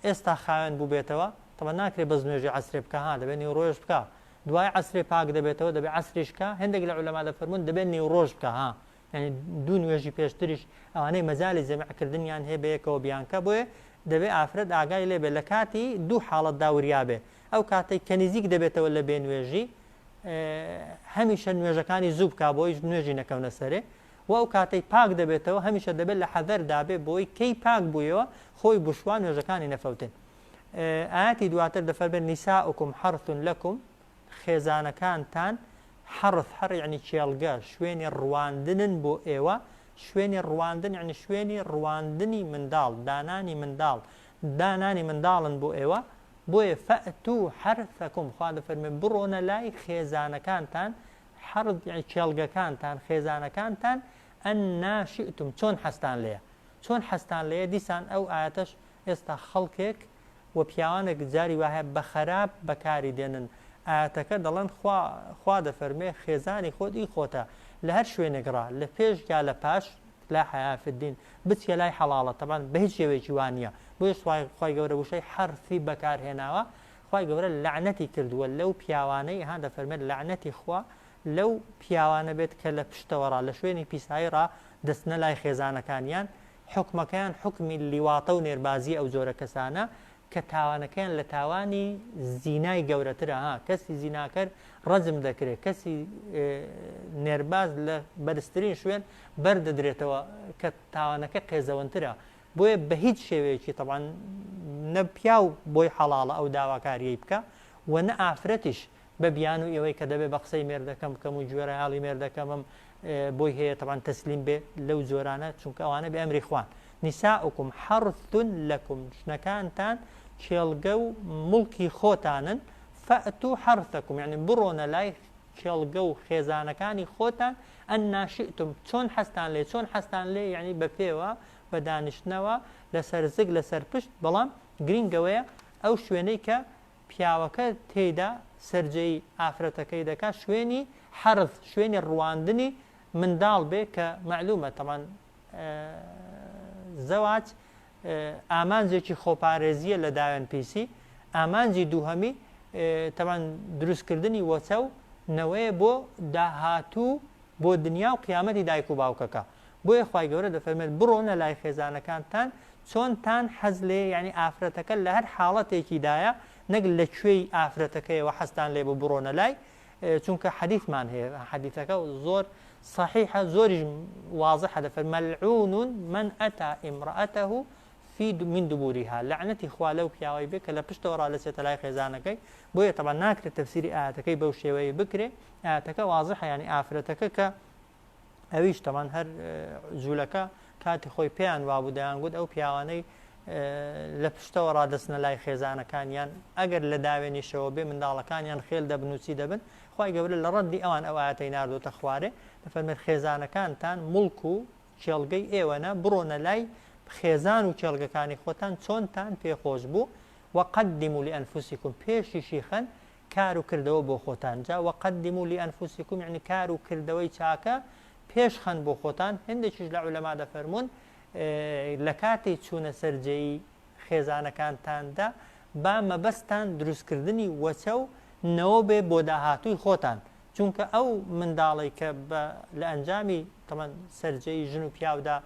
Speaker 1: ئێستا خاوێن بووبێتەوە تەبعەن ناکرێ بەس نوێژی عەسرێ بکا ها دەبێ نیوڕۆژ بکا دوای عەسرێ پاک دەبێتەوە دەبێ عەسریش بکا هێندێک لە عولەما دەفەرموون دەبێ نیوڕۆژ بکا ها یانی دوو نوێژی پێشتریش ئەوانەی مەجالی جەمع کردنیان هەیە بەیەکەوە بیانکە بۆیە دەبێ ئافرەت ئاگای لێ بێ لە کاتی دوو حاڵەتدا وریا بێ ئەو کاتەی کە نزیک دەبێتەوە لە بێ نوێژی هەمیشە نوێژەکانی زوو بکا بۆی نوێژی نەکەونە سەرێ و ئەو کاتەی پاک دەبێتەوە هەمیشە دەبێت لە حەذەردا بێ بۆی کەی پاک بوویەوە خۆی بشوا نوێژەکانی نەفەوتن ئاەتی دواتر دەفەرمێت نساؤکم حرث لکم خێزانەکانتان حەڕث، حەڕ یەعنی کێڵگە، شوێنی ڕواندنن بۆ ئێوە، شوێنی ڕواندن یەعنی شوێنی ڕواندنی منداڵ، دانانی منداڵ، دانانی منداڵن بۆ ئێوە، بۆیە فأتوا حرثکم، خوا دەفەرموێ بڕۆنە لای خێزانەکانتان، حەڕث یەعنی کێڵگەکانتان، خێزانەکانتان، أنا شئتم، چۆن حەزتان لێیە، چۆن حەزتان لێیە، دیسان ئەو ئایەتەش ئێستا خەڵکێک و پیاوانێک جاری وا هەیە بە خەراپ بەکاری دێنن ئایەتەکە دەڵێن خوا خوا دەفەرمێ خێزانی خۆت ئی خۆتە لە هەر شوێنێک ڕا لە پێش یا لە پاش لا حیا فی الدین بچیە لای حەڵاڵە تەبعەن بە هیچ شێوەیەکی وا نییە بۆیە خوای خوای گەورە وشەی حەرثی بەکار هێناوە خوای گەورە لەعنەتی کردووە لەو پیاوانەی ها دەفەرمێت لەعنەتی خوا لەو پیاوانە بێت کە لە پشتەوە ڕا لە شوێنی پیسایی ڕا دەچنە لای خێزانەکانیان حوکمەکەیان حوکمی لیواطە و نێربازیە ئەو جۆرە کەسانە کە تاوانەکەیان لە تاوانی زینای گەورەترە ها کەسی زیناکەر ڕەجم دەکرێت کەسی نێرباز لە بەرزترین شوێن بەردەدرێتەوە کە تاوانەکە قێزەونترە بۆیە بە هیچ شێوەیەکی تەبعەن نە پیاو بۆی حەڵاڵە ئەو داواکاریەی بکە و نە ئافرەتیش بە بیانووی ئەوەی کە دەبێ بە قسەی مێردەکەم بکەم و گوێڕایەڵی مێردەکەمم بۆی هەیە تەبعەن تەسلیم بێ لەو جۆرانە چونکە ئەوانە بێ ئەمری خوان نساؤکم حرث لکم ژنەکانتان کێڵگە و موڵکی خۆتانن فأتوا حرثکم یعنی بڕۆنە لای کێڵگە و خێزانەکانی خۆتان أنى شئتم چۆن حەزتان لێ چۆن حەزتان لێ یعنی بە پێوە. بە دانیشتنەوە، لەسەر زگ، لەسەر پشت، بەڵام گرینگ ئەوەیە ئەو شوێنەی کە پیاوەکە تێیدا سەرجێی ئافرەتەکەی دەکات شوێنی حەرز، شوێنی ڕواندنی منداڵ بێ کە مەعلومە تەبعەن زەواج ئامانجێکی خۆپارێزییە لە داوێن پیسی، ئامانجی دووهەمی تەبعەن دروستکردنی وەچە و نەوەیە بۆ داهاتوو بۆ دنیا و قیامەتی دایک و باوکەکە. بۆیە خوای گەورە دەفەرموێت بڕۆنە لای خێزانەکانتان چۆنتان حەز لێیە یانی ئافرەتەکە لە هەر حاڵەتێکیدایە نەک لە کوێی ئافرەتەکەیەوە حەزتان لێ بوو بڕۆنە لای چونکە حەدیثمان هەیە حەدیثەکە زۆر صحیحە زۆریش واضحە دەفەرمێ ملعون من أتى امرأته في من دبرها لەعنەتی خوا لەو پیاوەی بێ کە لە پشتەوە ڕادەچێتە لای خێزانەکەی بۆیە تەبعا ناکرێت تەفسیری ئایەتەکەی بەو شێوەیە بکرێ ئایەتەکە وازحە یانی ئافرەتەکە کە ئەویش تەبعەن هەر جوولەکە کاتی خۆی پێیان وابوو دەیانگوت ئەو پیاوانەی لە پشتەوە ڕادەچنە لای خێزانەکانیان ئەگەر لە داوێنیشەوە بێ منداڵەکانیان خێل دەبن و چی دەبن خوای گەورە لە ڕەدی ئەوان ئەو ئایەتەی ناردۆتە خوارێ دەفەرمێت خێزانەکانتان موڵک و کێڵگەی ئێوەنە بڕۆنە لای خێزان و کێڵگەکانی خۆتان چۆنتان پێ خۆش بوو وقدموا لانفسکم پێشیشی خەن کار و کردەوە بۆ خۆتان جا وقدموا لانفسکم یعنی کار و کردەوەی چاکە پێش خەن بۆ خۆتان هەندێکیش لە عولەما دەفەرموون لە کاتی چوونە سەر جێی خێزانەکانتاندا با مەبەستتان دروستکردنی وەچە و نەوە بێ بۆ داهاتووی خۆتان چونکە ئەو منداڵەی کە بە لە ئەنجامی تەمەن سەرجێی ژن و پیاودا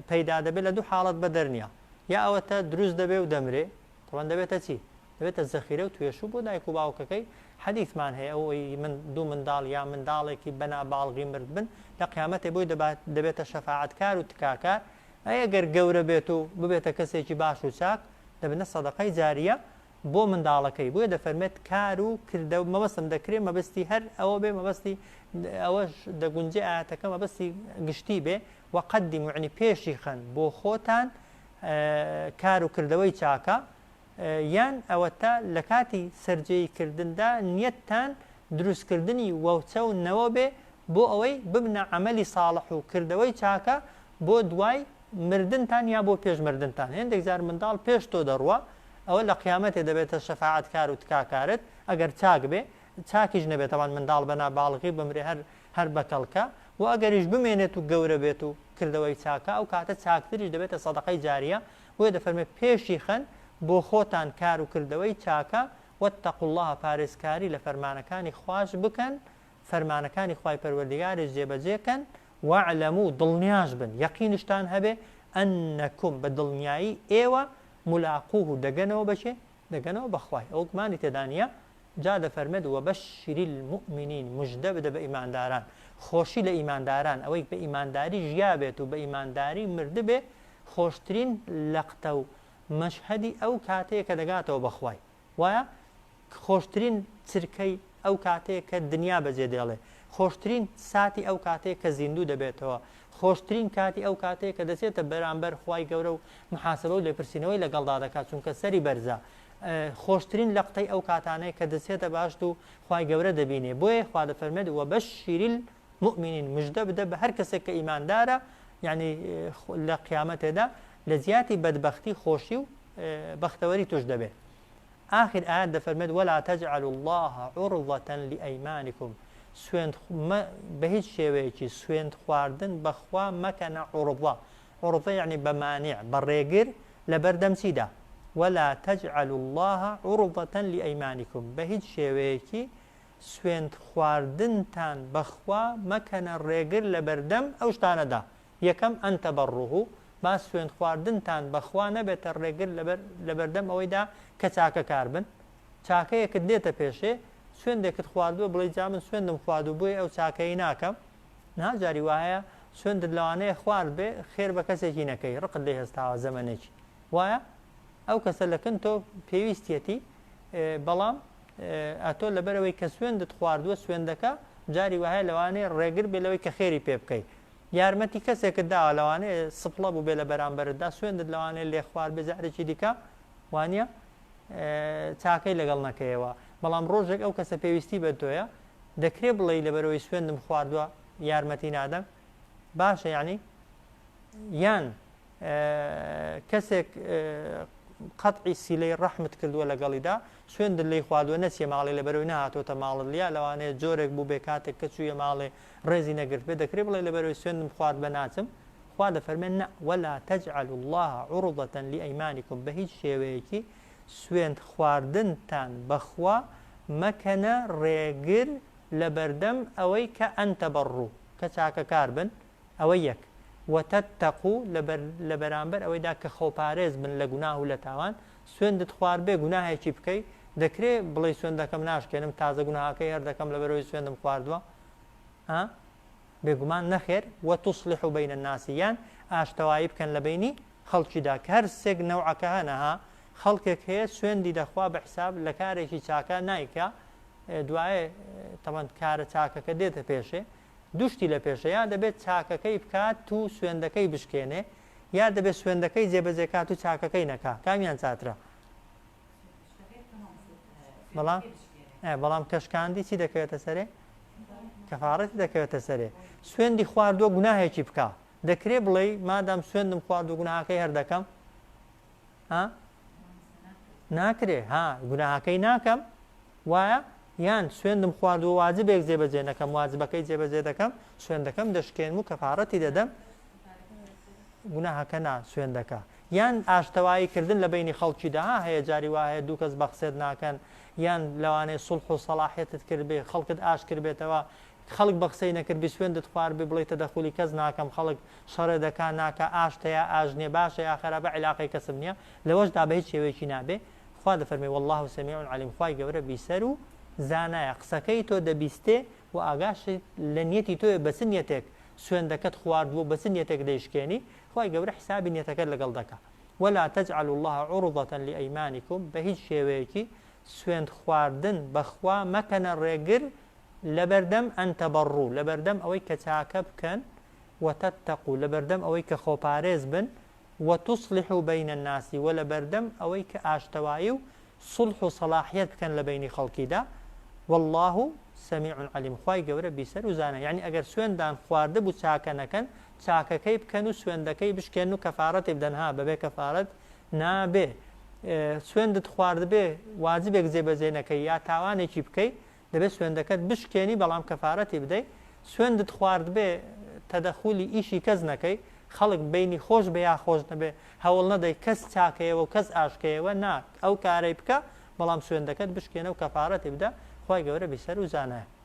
Speaker 1: پەیدا دەبێت لە دوو حاڵەت بەدەر نییە یا ئەوەتە دروست دەبێ و دەمرێ تەوان دەبێتە چی؟ دەبێتە زەخیرە و توێشوو بۆ دایک و باوکەکەی، حەدیثمان هەیە ئەوەی من دوو منداڵ یا منداڵێکی بە ناباڵغی مردبن لە قیامەتێ بۆی دەبێتە شەفاعەتکار و تکاکار، ئەی ئەگەر گەورە بێت و ببێتە کەسێکی باش و چاک دەبنە سەدەقەی جاریە بۆ منداڵەکەی، بۆیە دەفەرمێت کار و کردە مەبەستم دەکرێ مەبەستی هەر ئەوە بێ مەبەستی ئەوەش دەگونجێ ئایەتەکە مەبەستی گشتی بێ وقدموا یعنی پێشی خەن بۆ خۆتان کار و کردەوەی چاکە یان ئەوەتا لە کاتی سەرجێیی کردندا نیەتتان دروست کردنی وەوچە و نەوە بێ بۆ ئەوەی ببنە عەمەلی ساڵح و کردەوەی چاکە بۆ دوای مردنتان یا بۆ پێش مردنتان هێندێک جار منداڵ پێش تۆ دەڕوا ئەوە لە قیامەتێ دەبێتە شەفاعەتکار و تکاکارت ئەگەر چاک بێ چاکیش نەبێ تەبعەن منداڵ بە ناباڵغی بمرێ هەر هەر بەکەڵکە وە ئەگەریش بمێنێت و گەورە بێت و کردەوەی چاکە ئەو کاتە چاکتریش دەبێتە سەدەقەی جاریە بۆیە دەفەرمێ پێشی خەن بۆ خۆتان کار و کردەوەی چاکە واتقوا اللە پارێزکاری لە فەرمانەکانی خواش بکەن فەرمانەکانی خوای پەروەردگاریش جێبەجێ کەن واعلموا دڵنیاش بن یەقینشتان هەبێ انکم بە دڵنیایی ئێوە ملاقوه دەگەنەوە بە کێ دەگەنەوە بە خوای ئەوە گومانی تێدا نیە جا دەفەرمێت وبشر المومنین مژدە بدە بە ئیمانداران خۆشی لە ئیمانداران ئەوەی بە ئیمانداری ژیابێت و بە ئیمانداری مردبێ خۆشترین لەقتە و مەشهەدی ئەو کاتەیە کە دەگاتەوە بە خوای وایە خۆشترین چرکەی ئەو کاتەیە کە دنیا بەجێ دێڵێ خۆشترین ساتی ئەو کاتەیە کە زیندوو دەبێتەوە خۆشترین کاتی ئەو کاتەیە کە دەچێتە بەرامبەر خوای گەورە و محاسبە و لێپرسینەوەی لەگەڵدا دەکات چونکە سەری بەرزە خۆشترین لەقتەی ئەو کاتانەیە کە دەچێتە بەهەشت و خوای گەورە دەبینێ بۆیە خوا دەفەرمێت وبشر المؤمنین مژدە بدە بە هەر کەسێک کە ئیماندارە یعنی لە قیامەتێدا لە جیاتی بەدبەختی خۆشی و بەختەوەری توش دەبێت ئاخر ئایەت دەفەرمێت ولا تجعلوا اللە عرضة لأیمانکم سوێند بە هیچ شێوەیەکی سوێند خواردن بە خوا مەکەنە عرضە عرضە یەعنی بە مانع بە ڕێگر لەبەردەم چیدا ولا تجعلوا اللە عرضة لأیمانکم بە هیچ شێوەیەکی سوێند خواردنتان بە خوا مەکەنە ڕێگر لەبەردەم ئەو شتانەدا یەکەم، ان تبروه، با سوێند خواردنتان بە خوا نەبێتە ڕێگر لەبەر لەبەردەم ئەوەیدا کە چاکەکار بن، چاکەیەکت دێتە پێشێ سوێندێکت خواردووە بڵێی جا من سوێندم خواردوو بۆیە ئەو چاکەی ناکەم، نا جاری واهەیە سوێندت لەوانەیە خوارد بێ خێر بە کەسێکی نەکەی ڕقت لێ هەستاوە زەمەنێکی وایە ئەو کەسە لە کن تۆ پێویستیەتی بەڵام ئەتۆ لەبەرەوەی کە سوێندت خواردووە سوێندەکە جاری وایە لەوانەیە ڕێگر بێ لەوەی کە خێری پێ بکەی یارمەتی کەسێکت داوە لەوانەیە سپڵە بووبێ لە بەرامبەرتدا سوێندت لەوانەیە لێ خوارد بێ جارێکی دیکە وانە چاکەی لەگەڵ نەکەیەوە بەڵام ڕۆژێک ئەو کەسە پێویستی بە تۆیە دەکرێ بڵێی لەبەرەوەی سوێندم خواردووە یارمەتی نادەم باشە یعنی. یان کەسێک قەتعی سیلەی ڕەحمت کردووە لەگەڵیدا، سوێندت لێی خواردووە نەچیە ماڵێ لەبەرئەوەی نەهاتۆتە ماڵت یا لەوانەیە جۆرێک بووبێ کاتێک کە چوویە ماڵێ ڕێزی نەگرتبێ، دەکرێ بڵێ لەبەرئەوەی سوێندم خوارد بە ناچم؟ خوا دەفەرمێ نە، ولا تجعلوا اللە عرضة لأیمانکم، بە هیچ شێوەیەکی سوێند خواردنتان بە خوا مەکەنە ڕێگر لەبەردەم ئەوەی کە ان تبروا کە چاکەکار بن، ئەوە یەک. وتتقوا لەبەر لەبەرامبەر ئەوەیدا کە خۆپارێز بن لە گوناه و لە تاوان، سوێندت خواردبێ گوناهێکی بکەی، دەکرێ بڵێی سوێندەکەم ناشکێنم تازە گوناهەکەی هەر دەکەم لەبەرئەوەی سوێندم خواردووە؟ ها؟ بێگومان نەخێر، وتصلحوا بین الناس یان ئاشتەوایی بکەن لە بەینی خەڵکیدا کە هەر سێک نەوعەکە هەنە ها، خەڵکێک هەیە سوێندی دەخوا بە حیساب لە کارێکی چاکە نایکا دوایێ تەبەن کارە چاکەکە دێتە پێشێ دوو شتی لە پێشە یا دەبێت چاکەکەی بکات و سوێندەکەی بشکێنێ یا دەبێت سوێندەکەی جێبەجێ کات و چاکەکەی نەکا کامیان چاترە؟ بەڵام بەڵام کە شکاندی چی دەکەوێتە سەرێ؟ کەفاڕەتی دەکەوێتە سەرێ سوێندی خواردووە گوناهێکی بکا دەکرێ بڵێی مادام سوێندم خواردو گوناهەکەی هەر دەکەم ها ناکرێ ها گوناهەکەی ناکەم وایە یان سوێندم خواردووە واجبێک جێبەجێ نەکەم واجبەکەی جێبەجێ دەکەم سوێندەکەم دەشکێنم و کەفاڕەتی دەدەم گوناهەکە نا سوێندەکە یان ئاشتەوایی کردن لە بەینی خەڵکیدا ها هەیە جاری وا هەیە دوو کەس بەقسێت ناکەن یان لەوانەیە سوڵح و سەڵاحیەتت کردبێ خەڵکت ئاشت کردبێتەوە خەڵک بەقسەی نەکردبی سوێندت خواردبێ بڵێی تەدەخولی کەس ناکەم خەڵک شەڕێ دەکا ناکا ئاشتە یا ئاشت نیە باشە یا خەراپە عیلاقەی کەسم نیە لەوەشدا بە هیچ شێوەیەکی نابێ خوا دەفەرمێ واللە سمیع علیم خوای گەورە بیسەر و زانایە قسەکەی تۆ دەبیستێ و ئاگاشی لە نیەتی تۆیە بە چ نیەتێک سوێندەکەت خواردووە و بە چ نیەتێک دەیشکێنی خوای گەورە حیسابی نیەتەکەت لەگەڵ دەکا ولا تجعلوا اللە عرضة لأیمانکم بە هیچ شێوەیەکی سوێند خواردن بە خوا مەکەنە ڕێگر لەبەردەم ان تبروا لەبەردەم ئەوەی کە چاکە بکەن وتتقوا لەبەردەم ئەوەی کە خۆپارێز بن وتصلحوا بین الناس وە لەبەردەم ئەوەی کە ئاشتەوایی و سوڵح و سەڵاحیەت بکەن لە بەینی خەڵکیدا واللە سمیع علیم خوای گەورە بیسەر و زانایە یەعنی ئەگەر سوێندان خواردبوو چاکە نەکەن چاکەکەی بکەن و سوێندەکەی بشکێنن و کەفارەتی بدەن ها بەبێ کەفارەت نابێ سوێندت خواردبێ واجبێک جێبەجێ نەکەی یا تاوانێکی بکەی دەبێت سوێندەکەت بشکێنی بەڵام کەفارەتی بدەی، سوێندت خواردبێ تەدەخولی ئیشی کەس نەکەی، خەڵک بینی خۆش بێ یا خۆش نەبێ هەوڵ نەدەی کەس چاکەیەوە و کەس ئاشکەیەوە نا ئەو کارەی بکە بەڵام سوێندەکەت بشکێنە و کەفارەتی بدە، خوای گەورە بیسەر و زانایە.